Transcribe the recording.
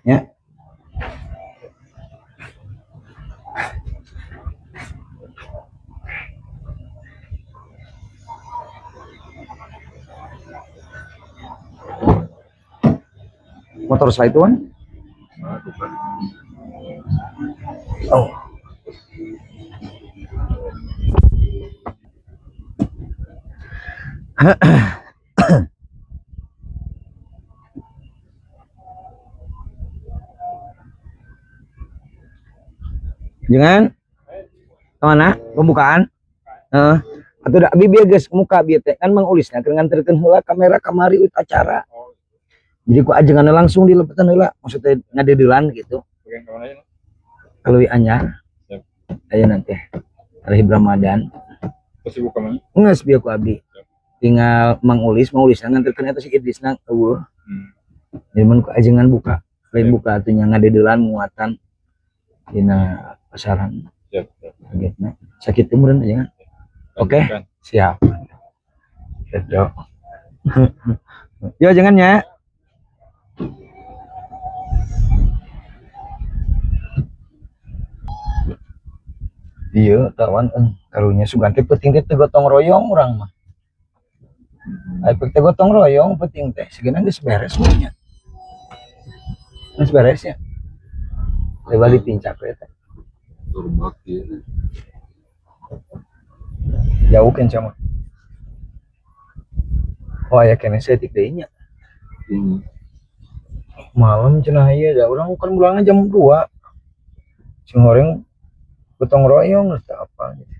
Ya. Motor saya itu kan? Oh. Jangan kemana? Pembukaan? Heeh. Atuh da abi bieu geus muka bieu teh kan Mang Ulisna keur nganterkeun heula kamera kamari ut acara. Jadi ku ajenganna langsung dilepetan heula, maksudnya ngadeudeulan gitu. Kalau anyar. Siap. Aya nanti hari Ramadan. Pasti buka mana? Geus bieu ku abdi. Tinggal Mang Ulis, Mang Ulisna nganterkeun eta si Idrisna eueuh. Jadi mun ku ajengan buka, lain Siap. Buka atuh nya ngadeudeulan muatan dina pasaran. Siap, siap. Kagetna. Sakit meureun ajengan. Oke. Lanjutkan. Siap. Gitu. Yo jangan ya. Iya, tawan karunya sugan teh penting teh teu gotong royong urang mah. Ai teh gotong royong penting teh sigana geus beres mah nya. Geus beres ya. Lebar dipincak we teh. Berbakti. Jauh kan sama. Oh aya keneh saeutik deui nya. Malam cenah ieu da urang kan pulangnya jam 2. Sing goreng gotong royong geus teu apa gitu.